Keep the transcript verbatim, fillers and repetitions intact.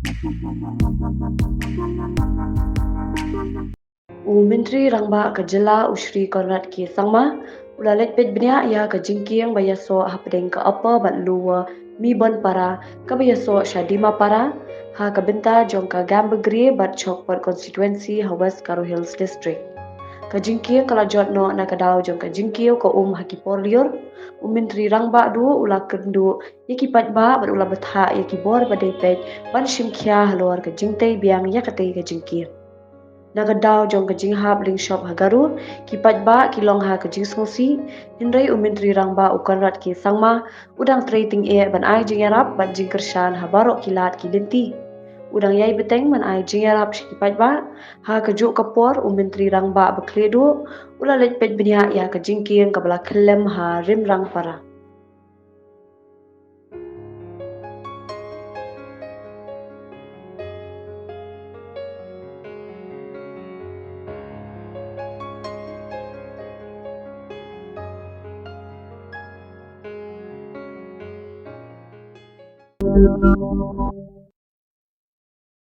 U Myntri Rangbah ka jylla u Shri Conrad K Sangma u la leit peit bniah ïa ka jingkieng ba ïasoh hapdeng ka Upper bad Lower Mibonpara kaba ïasoh sha Dimapara ha ka bynta jong ka Gambegre bad Chokpot Constituency ha West Garo Hills District. Ka jingkieng ka la jot noh na ka daw jong ka jingkiew ka um ha ki por lyiur. U Myntri Rangbah ruh u la kynduh ïa ki paidbah bad u la bthah ïa ki bor ba dei peit ban shim khia halor ka jingtei biang ïa katei ka jingkieng. Na ka daw jong ka jinghap lyngshop ha Garo, ki paidbah ki long ha ka jingsngewsih, hynrei u Myntri Rangbah u Conrad K Sangma u dang trei tyngeh ban ai jingïarap bad jingkyrshan ha baroh ki lad ki lynti. U dang ïai bteng ban ai jingïarap sha ki paidbah. Ha kajuh ka por u Myntri Rangbah ba khlieh duh u la leit peit bniah ïa ka jingkieng kaba la khyllem ha Rimrangpara.